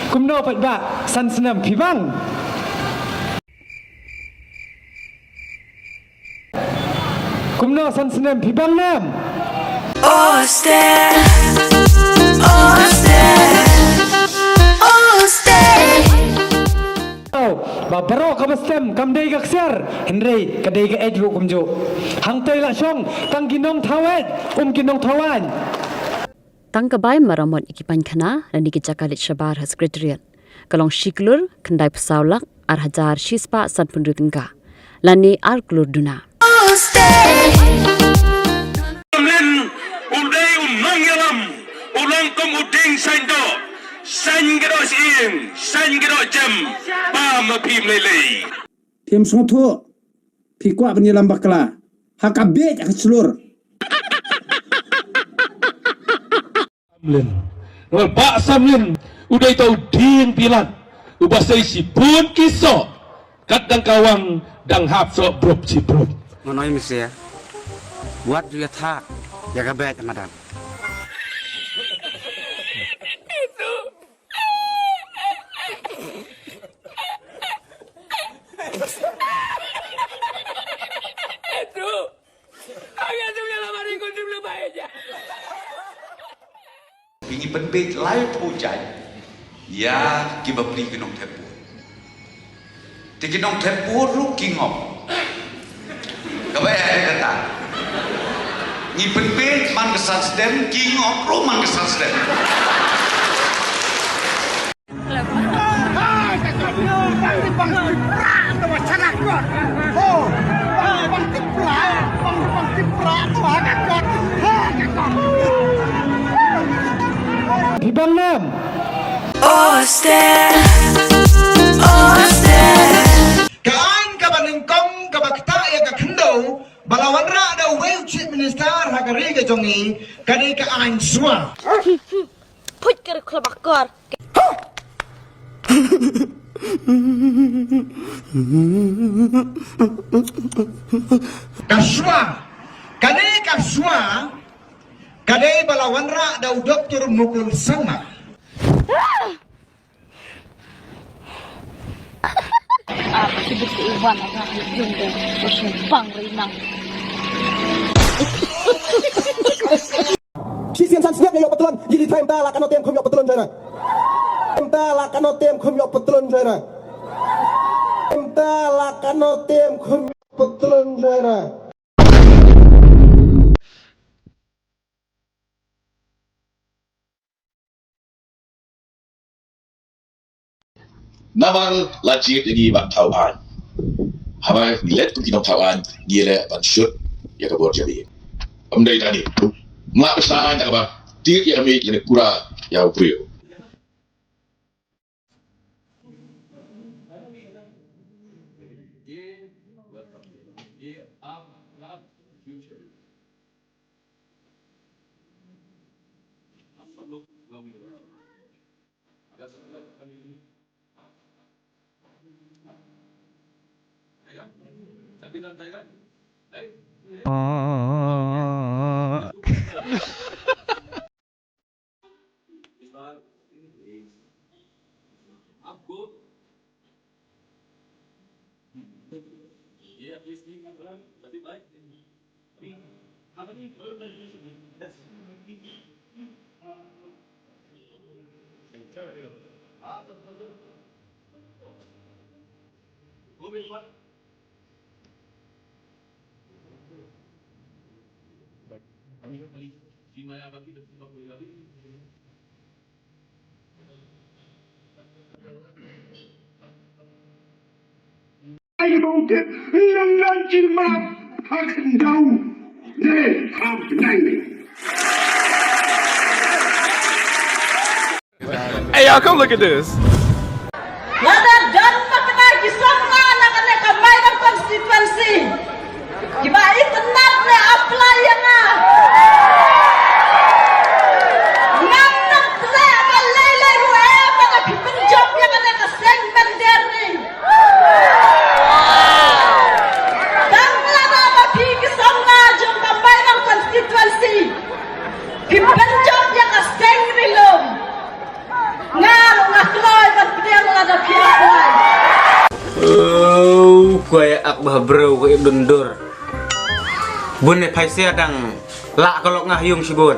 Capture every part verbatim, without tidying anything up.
Kumno paidbah, san snem phi bang? Kumno, san snem phi bang ne em? Oste, oste, oste. Oh, ba baroh kaba stem kam dei ka ksiar, hynrei ka dei ka eit ruh kumjuh. Hangtei la shong tang ki nongthaw eit, um ki nongthaw aiñ. Tang ka bai maramot ïa ki painkhana lane ki jaka leit shabar ha Secretariat ka long shi klur khyndai phew saw lak ar hajar shi spah sanphew hynriew tyngka lane ar klur duna. Samlin u dei u nongïalam, u long kum u dieng saiñ doh, saiñ ka doh shyieng, saiñ ka doh jem, ba ma phi mlei lei. Phim sngewthuh, phi kwah ban ïalam bakla ha ka bieit ha ka shlur. Samlin. Namar Bah Samlin u dei uta u dieng bilat uba sei shibun ki soh, kat dang kawang dang hap soh brup shi brup. Ngan ong ïa me seh, wat ju ïathah ïa ka bieit madan. Phi ngi pynbeit laiphew jaiñ ïa ki bapli ki nongthep vote. Te ki nongthep vote ruh ki ngop. Kaba ïa kata ngi pynbeit man ka san snem, ki ngop ruh man ka san snem. Phi bang ne em? Oste, oste. Ka aiñ kaba nyngkong kaba ktah ïa ka khyndew ba la wanrah da uwei u Chief Minister ha ka ri ka jong ngi ka dei ka aiñ shuwa. Phuit ka ri khlabakor. Ka shuwa, kane ka shuwa, ka dei ba la wanrah da u Doktor Mukul Sangma. Ah, kibit ki iwan aka yung de, bang rinang. Shisien san snem ïa ïoh patlon, ngi li trai mynta la kano tem khum ïoh patlon jai na. Mynta la kano tem khum ïoh patlon jai na. Mynta la kano tem khum ïoh patlon jai na. Namar la jied ïa ngi ban thaw aiñ. Haba ngi leit kum ki nongthaw aiñ, ngi leh ban shut ïa ka bor jong ngi. Ym dei tang, mla pynshna aiñ da kaba tied ïa ka miej lane kura ïa u briew. Ai ba u tip ïa nga jingmap ha khyndew ne ha bnai. Hey, y'all, come look at this. Nga da don ma kane ki song nga na kane ka Mairang constituency. Kiba itynnad ne apply ïa nga. Ngam nang treh ba lei lei ruh eh ba nga pynjop ïa kane ka seng bender ni. Kwai ak bah bro ko ip dundur. Bun ne phaisia dang la ka lok ngah yung shibun.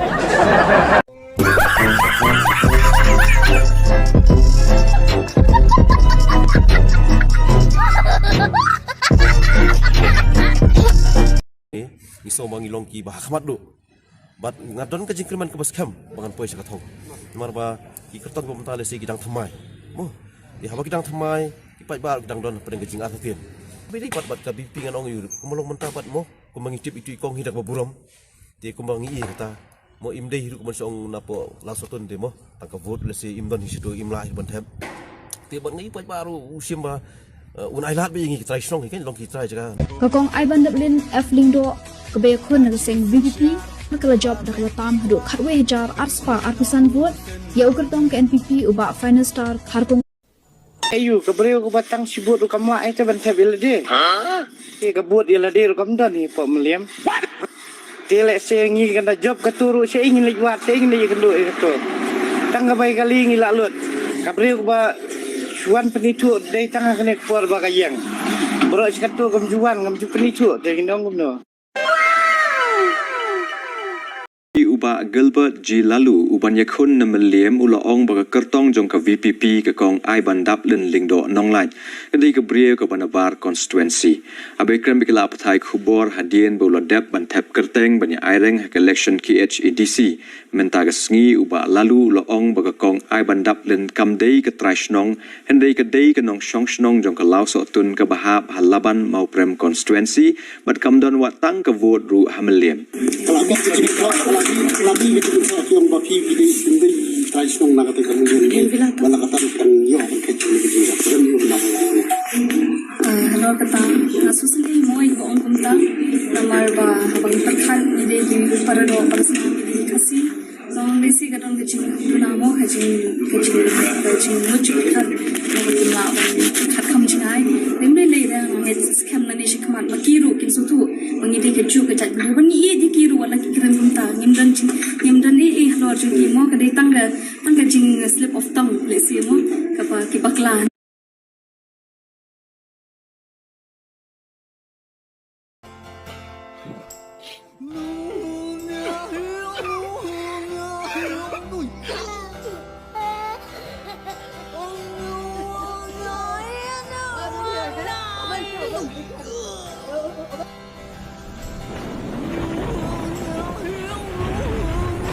Eh, ngi song ba ngi long ki ba ha khmat duh. Bad nga don ka jingkyrmen kaba skhem ba ngan poi sha ka thong. Namar ba ki kyrtong ba mynta lehse ki dang thymmai. Mo, ïa haba ki dang thymmai, ki paidbah ki dang don hapdeng ka jingartatien. Haba ïadei pat bad ka VPP ngan ong ïa u, kumba long mynta pat mo, kumba ngi tip itu i kong hi da kaba burom. Te kumba ngi ïa kata, mo, im dei hi ruh kumba ngi ong napoh Lawsohtun te mo, tang ka vote lehse im don hi shato, im lah hi ban thep. Te bad ngi paidbah ruh u shim ba, eh, un ailad bad ïa ngi ki trai shnong hi kan long ki trai jaka. Ka kong Aibandaplin F Lyngdoh kaba ïakhun na ka seng VPP, ha ka la jop da kaba tam haduh khatwei hajar arspah arphew san vote ïa u kyrtong ka NPP u Bah Finester Kharkongor. Ayu, ka briew kaba tang shi vote ruh kam lah ïa te ban thep ïa lade. Te ka vote ïa lade ruh kam don hi pop meliam. Te lehse ngi kan da jop katu ruh, shaei ngin leit wad, shaei ngin leit ïakynduh ïa katu. Tang ka bai kali ngi lah lut. Ka briew kaba shu wan pynithuh dei tang ha kane ka por ba ka ïeng. Baroh shi katu kam ju wan, kam ju pynithuh, te ngi ong kumno. U Bah Gilbert G Laloo uban ïakhun na Mylliem u la ong ba ka kyrtong jong ka VPP ka kong Aibandaplin Lyngdoh Nonglait ka dei ka briew kaba nabar constituency. Haba ïakren bad ki lad pathai khubor hadien ba u la dep ban thep kyrteng ban ïa aireng ha ka election KHADC mynta ka sngi, u Bah Laloo u la ong ba ka kong Aibandaplin kam dei ka trai shnong, hynrei ka dei ka nongshong shnong jong ka Lawsohtun kaba hap ha Laban Mawprem constituency, bad kam don wat tang ka vote ruh ha Mylliem. Ka la dap ka jingkyrkhu, ka la dei, ka la dei ka jingkyrkhu ki ong ba phi, phi dei, phi dei trai shnong na kata ka Mylliem. Ba la kata ka dang ïoh ban khet jong ka jingkyrkhu. Ah, halor kata, nga sngewsynei mo ïa kaba ong kumta. Namar ba haba ngi pyrkhat ngi dei ki para doh para snam, ngi dei ki Khasi. Long lehse ka don ka jingduna mo, ka jing, ka jing, ka jingmut jingpyrkhat, mo ba kim lah ban pyrkhat kham jingai. Lem lei lei da ngi skhem lane shi khmat ba ki ruh kin sngewthuh ba ngi dei kajuh ka jaitbynriew, ba ngi ïeit ïa ki ruh wat la ki kren kumta. Ngim don jing, ngim don ei ei halor jong ki mo, ka dei tang ka